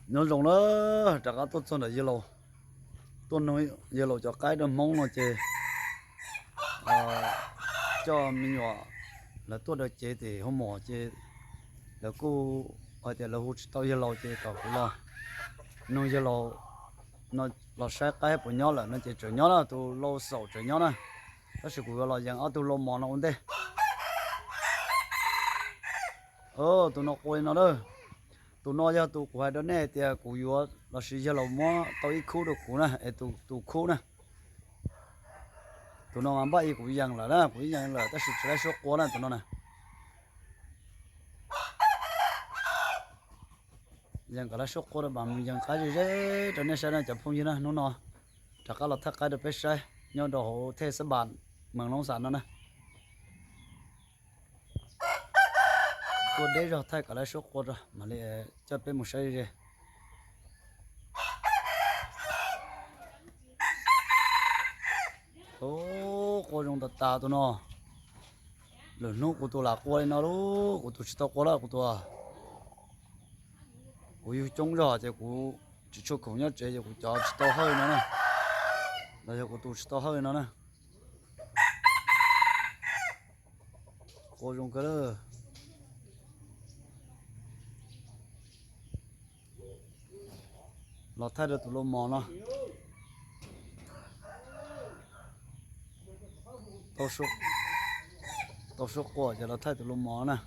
Nyob zoo na, rov qab tuaj txog ntawm yawg laus, tuaj nug yawg laus cov qaib rau Hmoob no ces coj me nyuam lawv tuaj dawv cev tim hauv mom ces lawv kuj hais tias lawv hu tsis tau yawg laus ces kom kuv los nug yawg laus no los saib qaib puas nyob lawm no ces tseem nyob na, tus lau xaum tseem nyob na. Tab sis kuv yuav los yees ob tug lau mos no ua ntej. Tus no qua li no na. Tus no yog tus kuv hais rau nej tias kuv yuav los sis yawg laus muab tau ib khub rau kuv na es tus khub na. Tus no mas npaj ib kuv yees lawm na, kuv yees lawm tab sis tsis laib suab qua na tus no na. Yees kom laib suab qua rau mas mus yees qaib ze ze rau nej saib na cov phooj ywg na. Hnub no rov qab los thaij qaib rau peb saib nyob rau hauv thej xab npas Mees Loob Xas no na. Tua deb zog thaij kom laib suab qua rau mam li coj peb mus saib ze. Ub, qua zoo tas tas tus no. Lwm hnub kuv tus lam qua li no lauj, kuv tus tsis tau qua lawm kuv tus. Kuv yug coob zog ces kuv tsis tshua khoom nyob tsev ces kuv cov tsis tau hawj no na. Los yog kuv tus tsis tau hawj no na. Qua zoo kawg lawm. Los thaij rau tus lau mos no. Tau suab qua ces los thaij tus lau mos na.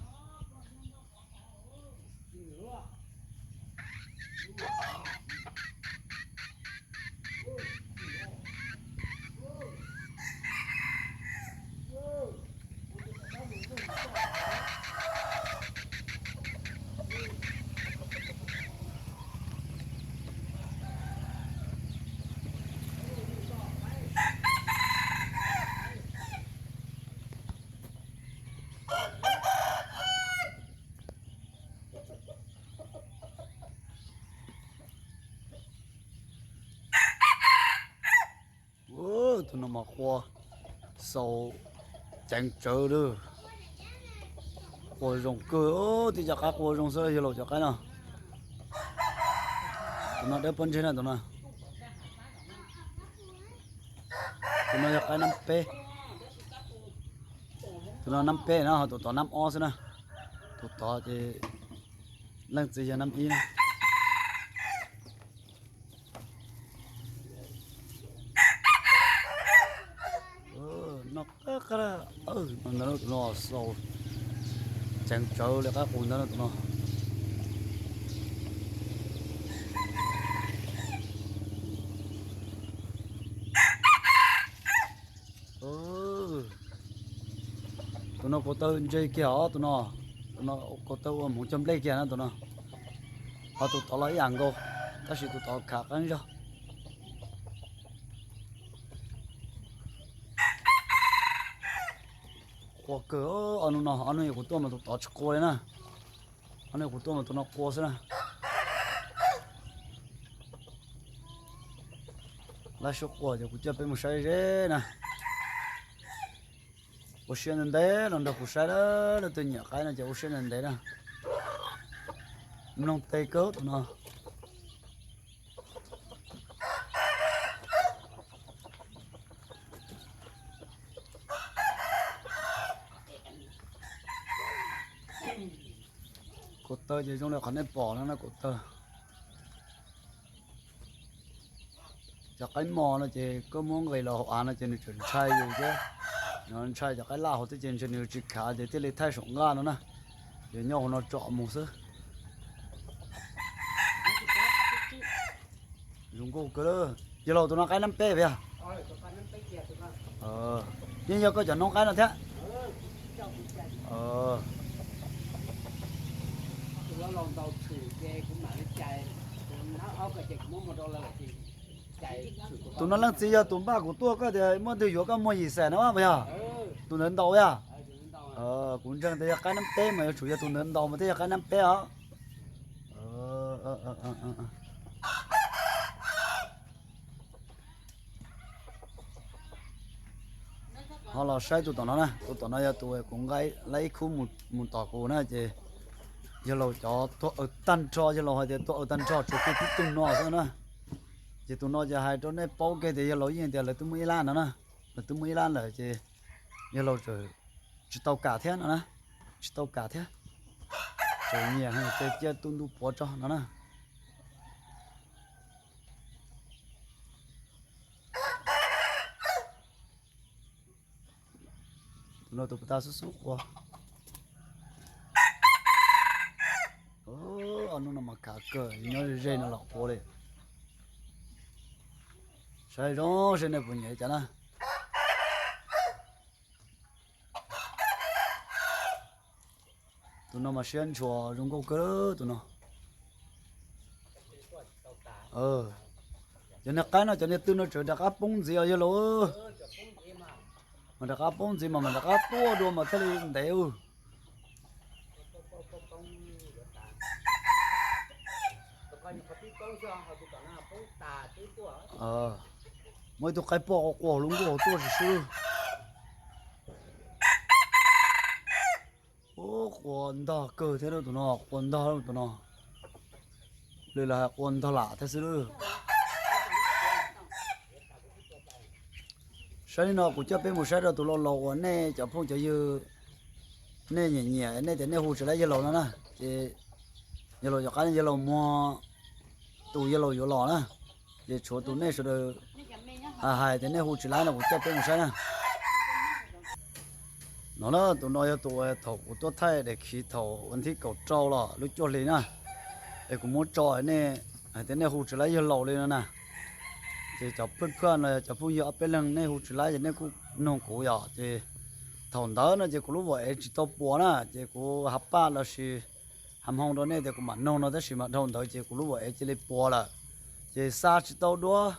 Tus no mas qua xaus ceev tsawv lawm. Qua zoo kawg, tib cov qaib qua zoo xwb yog laus cov qaib no. Tus no dawb pob ntseg na tus no. Tus no yog qaib nab peb. Tus no nab peb na ho tus tod nab ob xwb na. Tus tod ces leej txiv yog nab ib na. No qab qab ntawd tus no xaus ceev tsawv li qaib qus ntawd tus no. Tus no kuv taw ntse kiag os tus no. Tus no kuv taw ua hmoov cog nplej kiag na tus no. Ho tus tod los ib yam nkaus, tab sis tus tod khav qeeb zog. Qua kawg, ob hnub no ob hnub kuv tuaj mas tus tod tsis qua li na. Ob hnub kuv tuaj mas tus no qua xwb na. Laib suab qua ces kuv coj peb mus saib ze na. Ua siab ntev ntev los nrog kuv saib, leej twg nyiam qaib no ces ua siab ntev ntev na. Mloog tes kawg tus no. Kaum taw ces zoo li qhov nej pom no na, kaum taw. Cov qaib mos no ces koj muab nqis los hauv av no ces nws tseem ntshai yus thiab. Nws ntshai cov qaib laj hauv thiab ces ntshe nws tsis khav ces thiaj li thaij saum nqaj no na. Ces nyob hauv no tsom mus xwb. Zoo nkauj kawg. Yog laus tus no qaib nab peb puas yog? Yeej yog koj cov noob qaib no thiab. Tus no leej txiv yog tus npaj kuv tuaj koj tias muaj twg yuav koj muag yim xees no puas yog? Tus ntawd ntaus yog? Kuv ntseeg tias yog qaib nab peb mas yuav tsum yog tus ntawd ntaus mas thiaj yog qaib nab peb os. Ho los saib tus tom no na, tus tom no yog tus kuv nqa lawm ib khub mus tom kuv na ces Yawg laus cov tuag aws tag nrho, yawg laus hais tias tuag aws tag nrho tsuas kiag tib tug no xwb na. Ces tus no ces hais rau nej paub kiag tias yawg laus yeej tias lawv twb muaj ib lab no na. Lawv twb muaj ib lab lawm ces yawg laus tseem tsis tau kam thiab no na. Tsis tau kam thiab. Tseem nyiam ces cia tu ntu puav tso no na. Tus no tus puas tag xub xub qua. Ob hnub no mas khav kawg, nyob ze ze no los qua li. Saib zoo seb nej puas nyiam cas na. Tus no mas siab ntshua zoo nkauj kawg tus no. Cov niag qaib no cov niag tw no tseem rov qab poob ntxiv os yawg laus. Mas rov qab poob ntxiv mas mas rov qab tuaj dua mas thiaj li ntev. Muaj ib tug qaib poj qua qua hauv lub nkuaj hauv tuaj tsis swb. Ub, qua ntog kawg thiab tus no, qua ntog tus no. Li lawv hais qua ntog lam thiab xwb lawm. Saib li no kuv coj peb mus saib rau tus laus laus uas nej cov phooj cov ywg nej nyiam nyiam, nej tias nej hu tsis laib yawg laus no na. Ces yawg laus cov qaib yawg laus muag tus yawg laus yuav los na. Ces tshuav tus nej sawv daws hais tias nej hu tsis laib no kuv coj peb mus saib na. No na, tus no yog tus uas thaum kuv tuaj thaij daim khiv thaum ua thib kaum rau los lub cuaj hli na, es kuv muab tso nej hais tias nej hu tsis laib yawg laus li no na. Ces cov phooj phuaj no, cov phooj ywg ob peb leeg nej hu tsis laib ces nej kuj nug kuv yom. Ces thaum ntawd no ces kuv lub vos ev tsis tau puas na, ces kuv hav paj lossis hav hmoo rau nej tias kuv mam nug no, tab sis mas dhau ntawd ces kuv lub vos ev cia li puas lawm. Ces xa tsis tau duab,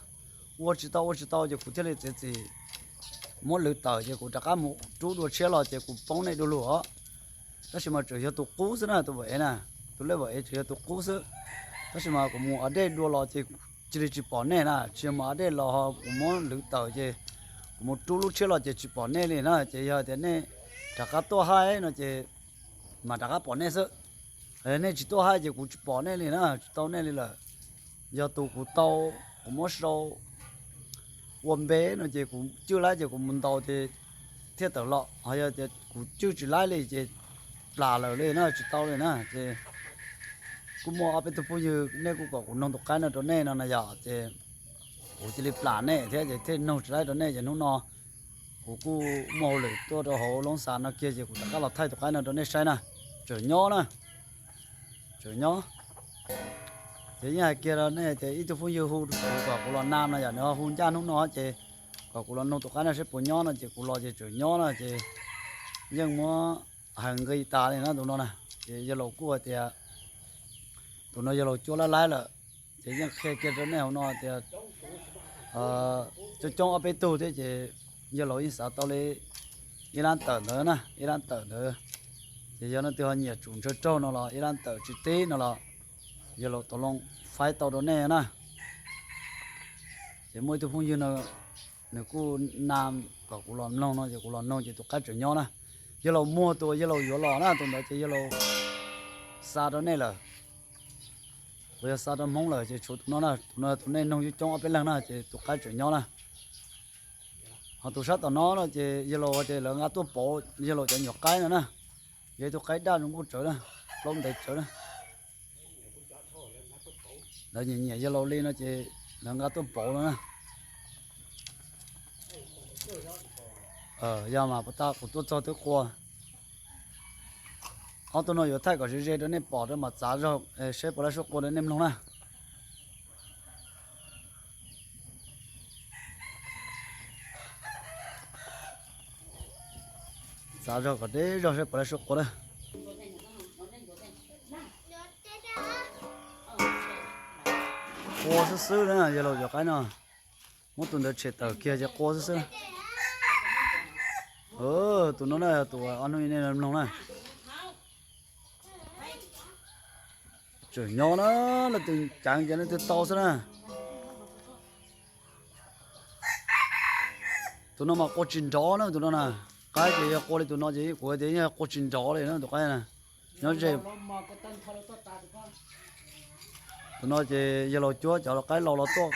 ua tsis tau ua tsis tau ces kuv thiaj li txiav txim muab lwv tawm ces kuv rov qab mus rub dua tshiab los ces kuv poob nej dua lug os. Tab sis mas tseem yog tus qub xwb na, tus vos ev na, tus lej vos ev tseem yog tus qub xwb. Tab sis mas kuv mus ua dej dua los ces cia li tsis pom nej na, tsis yog mus ua dej los kuv muab lwv tawm ces kuv mus rub lub tshiab los ces tsis pom nej li na. Ces yog tias nej rov qab tuaj hais no ces mas rov qab pom nej xwb. Nej tsis tuaj hais ces kuv tsis pom nej li na, tsis tau nej li lawm. Yog tus kuv tau, kuv muab sau ua npe no ces kuv cwj laib ces kuv mus ntaus ces thiaj tawm los, ho yog tias kuv cwj tsis laib li ces plam lawm li na, tsis tau li na. Ces kuj muaj ob peb tug phooj ywg nej kuj kom kuv noog tus qaib no rau nej no na yom, ces kuv cia li plam nej thiab ces thiaj noog tsis laib rau nej ces hnub no kuv kuj muaj hauj lwm tuaj rau hauv Loob Xas no kiag ces kuv rov qab los thaij tus qaib no rau nej saib na. Tseem nyob na, tseem nyob. Ces yeej hais kiag rau nej tias ib tug phooj ywg hu kuv kom kuv los nam no yom, nws ho hu ncaj hnub no ces kom kuv los noog tus qaib no seb puas nyob no ces kuv los ces tseem nyob na ces yeej muab hais nqi tas li na tus no na. Ces yawg laus kuj hais tias tus no yawg laus cuab laib laib lawm, ces yeej qhia kiag rau nej hauv no tias coob coob ob peb tug thiab ces yawg laus yeej xav tau li ib lab tawm ntawd na, ib lab tawm ntawd. Ces yog leej twg ho nyiam tsum ntshaw raug no los ib lab tawm tsis tib no los yawg laus tau loo faib tau rau nej na. Ces muaj ib tug phooj ywg no nws kuj nam kom kuv los mloog no ces kuv los noog ces tus qaib tseem nyob na. Yawg laus muag tus yawg laus yuav los na, tus ntawd ces yawg laus xa rau nej lawm. Tus yog xa rau Hmoob lawm ces tshuav tus no na, tus no tus nej noog coob coob ob peb leeg na ces tus qaib tseem nyob na. Ho tus sab tom no no ces yawg laus tias lawv nqa tuaj pauv yawg laus cov nyuam qaib no na. Yog ib tug qaib daj zoo nkauj tsawv na, plaub ntev tsawv na. Lawv nyiam nyiam yawg laus li no ces lawv nqa tuaj pauv no na. Yog mas puas tas kuv tuaj txog twb qua. Ob tug no yuav thaij kom ze ze rau nej pom rau mas txav zog seb puas laib suab qua rau nej mloog na. Txav zog kom deb zog seb puas laib suab qua na. Qua xwb xwb na, yawg laus cov qaib no. Muab tus ntawd tshem tawm kiag ces qua xwb xwb. Tus no na yog tus ob hnub nej mloog na. Tseem nyob na, leej twg ceev ces leej twg tau xwb na. Tus no mas qua tsis nrov na tus no na. Qaib ces yog qua li tus no ces kuv tias yeej qua tsis nrov li na tus qaib na. Nyob ze, tus no ces yawg laus cuab cov qaib laus los tuaj,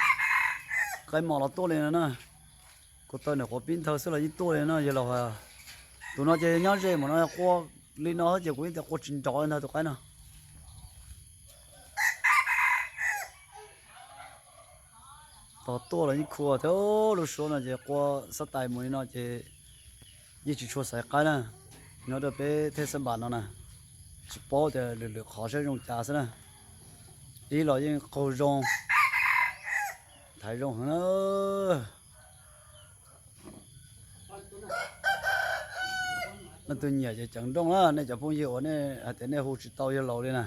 qaib mos los tuaj li no na. Ko taw niam qhuav pib nthawv xwb los yeej tuaj li no yawg laus. Tus no ces nyob ze mas no qua li no ces kuv yeej tias qua tsis nrov li ntag tus qaib no. Tos tuaj los yeej khua thiab, lub suab no ces qua xab tais mus li no ces yeej tsis tshua xaiv qaib na. Nyob rau peb thej xab npas no na, tsis paub tias lwm lwm qhov saib zoo cas xwb na. Ib los yeej qaug zoo, thaiv zoo heev na. Leej twg nyiam ces ceev nrooj na, nej cov phooj ywg uas nej hais tias nej hu tsis tau yawg laus li na.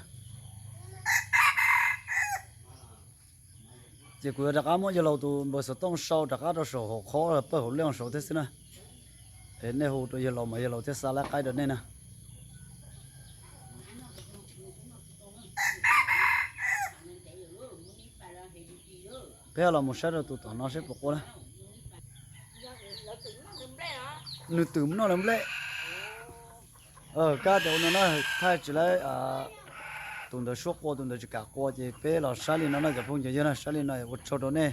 Ces kuv yuav rov qab muab yawg laus tus npawb xov tooj sau rov qab rau saum hauv qhov pawg hauv leej saud thiab xwb na. Es nej hu rau yawg laus mas yawg laus thiaj xa lab qaib rau nej na. Peb los mus saib rau tus tom no seb puas qua na. Nws twm mus noj lawv nplej. Kab tias ua no na, thaij tsis laib, tus ntawd suab qua tus ntawd tsis kam qua ces peb los saib li no na cov phooj ywg na, saib li no ua tsaug rau nej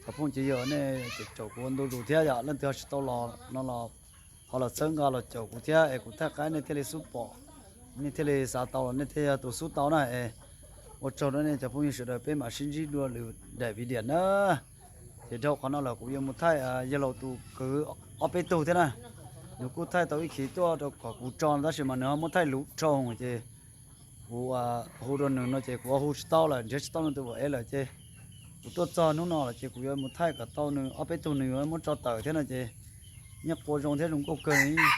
cov phooj ywg, nej caum kuv ua ntu zus thiab yom, leej twg ho tsis tau los no los ho los txhawb nqa los caum kuv thiab es kuv thaij qaib nej thiaj li xub pom, nej thiaj li xav tau los nej thiaj yog tus xub tau na es. Ua tsaug rau nej cov phooj ywg sawv daws, peb mam sib ntsib dua lwm daim video na. Ces dhau qhov no lawm kuv yuav mus thaij yawg laus tus kwv ob peb tug thiab na. Nws kuj thaij tau ib khiv tuaj rau kom kuv tso no tab sis mas nws ho muab thaij luv dhau ces kuv hu rau nws no ces kuv hu tsis tau lawm, nrhiav tsis tau nws tus ua ev lawm ces kuv tuaj txog hnub no lawm ces kuv yuav mus thaij kom tau nws ob peb tug nws yuav muab tso tawm thiab no ces yeej qua zoo thiab zoo nkauj kawg, nws yeej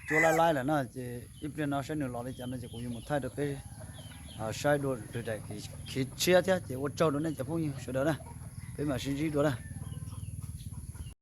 cuab laib laib lawm na ces ib pliag no saib nws los li cas no ces kuv yuav mus thaij rau peb saib dua lwm daim khiv tshiab thiab ces ua tsaug rau nej cov phooj ywg sawv daws na, peb mam sib ntsib dua na.